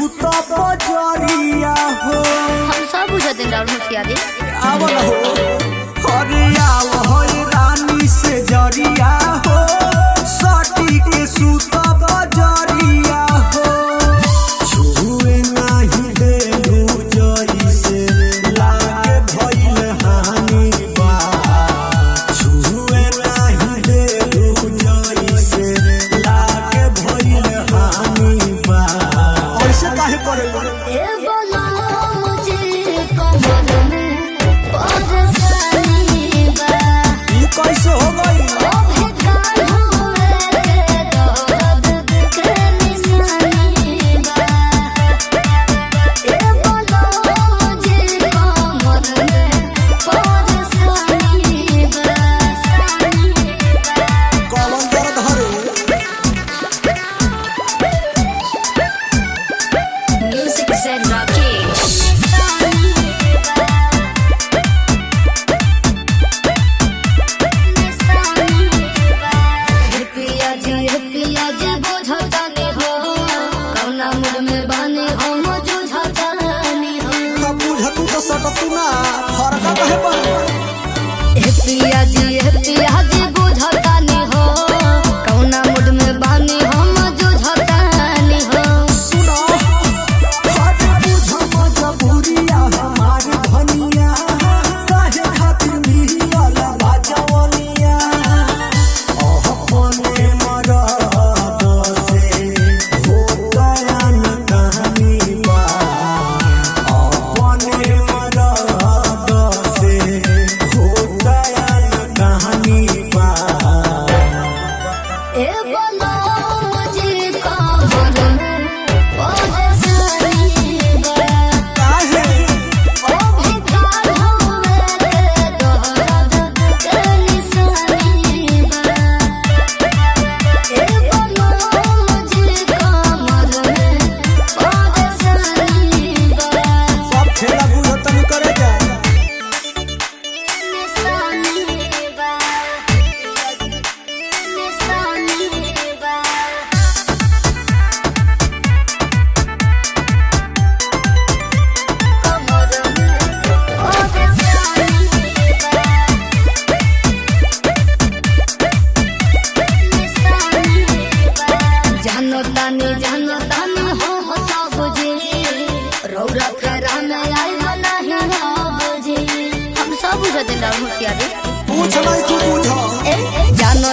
सूत बजरिया हो। हम सब बुझते राउर होशियारी। आवल हो, अरे आव हो रानी से जरिया हो, सटी के सूत बजरिया हो। छुए नाही देलू जइसे लागे भइल हानि बा। छुए नाही देलू जइसे लागे भइल हानि बा। ऐसे काहे करेलू? ए बोलो मुझे कमर में परेशानी बा। ई कैसे हो गई? ओ बेकार हुए के दर्द के निशानी बा। ए बोलो मुझे कमर में परेशानी बा। कौन दर्द हरे? Music said Rakesh. का बुझतू तो सटतू ना, फरका काहे बा? सुनो, अरे बुझ मजबूरिया हमार धनिया, काहे खातिर मिलल बाजवनिया। अपने मरद से हो गया न कहानी बा। अपने मरद से हो गया न कहानी बा। काहे? सब खेला बुझतनी करे जा। जानो तानी जानो तानी हो हो सब जी, रौरा फेरा में आई नाही हो जी। हम सब बुझते राउर होशियारी। पूछ नहीं तू बुझ। जानो।